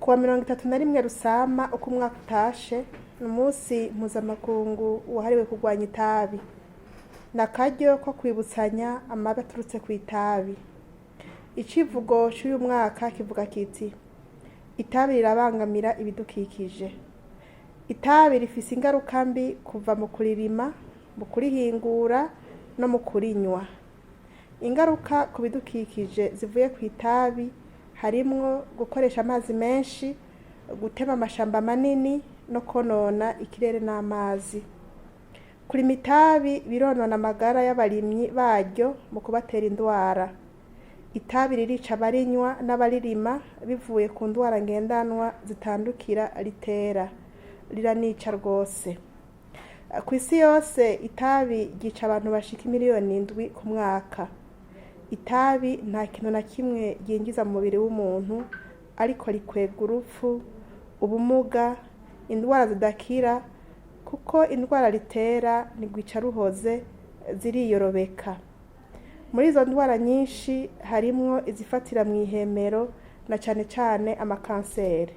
Kuwa 31 Rusama uko umwaka utashe ni umunsi mpuzamakungu wahariwe kurwanya itabi. Ni akaryo ko kwibutsanya amabi aturutse ku itabi. Icivugo c'uyu mwaka kivuga kiti: "Itabi rirabangamira ibidukikije." Itabi rifise ingaruka mbi kuva mu kuririma, mu kurihingura no mu kurinywa. Ingaruka ku bidukikije zivuye ku itabi harimwo gukoresha amazi menshi, gutema amashamba manini no konona ikirere n'amazi. Kurima itabi bironona amagara y'abarimyi baryo mu kubatera indwara. Itabi ririca abarinywa n'abaririma bivuye ku ndwara ngendanwa zitandukira ritera. Riranica rwose. Kw'isi yose itabi ryica abantu bashika 7 miliyoni ku mwaka. Itabi nta kintu na kimwe ryinjiza mu mubiri w'umuntu, ariko rikwega urupfu, ubumuga, indwara zidakira, kuko indwara ritera ntigwica ruhoze, ziriyorobeka. Muri izo ndwara nyinshi harimwo izifatira mw'ihemero na cane cane amakanseri.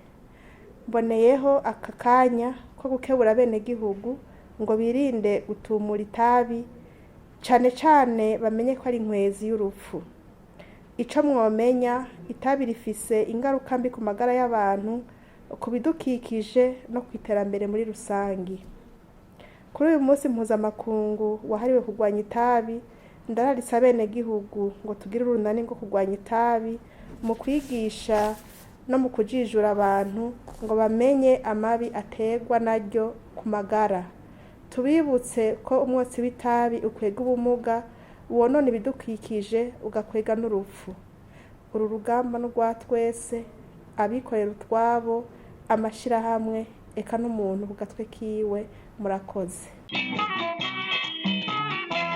Mboneyeho aka kanya ko gukebura abenegihugu ngo birinde gutumura itabi, cane cane bamenye ko ari inkwezi y'urupfu. Ico mwomenya, itabi rifise ingaruka mbi ku magara y'abantu, ku bidukikije no kw'iterambere muri rusangi. Kuri uyu munsi mpuzamakungu wahariwe kurwanya itabi, ndararitse abenegihugu ngo tugire urunani rwo kurwanya itabi mu kwigisha no mu kujijura abantu ngo bamenye amabi aterwa naryo ku magara. Tubibutse ko umwotsi w'itabi ukwega ubumuga, wonona ibidukikije, ugakwega n'urupfu. Uru rugamba ni urwa twese, abikorera utwabo, amashirahamwe, eka n'umuntu ku gatwe kiwe. Murakoze.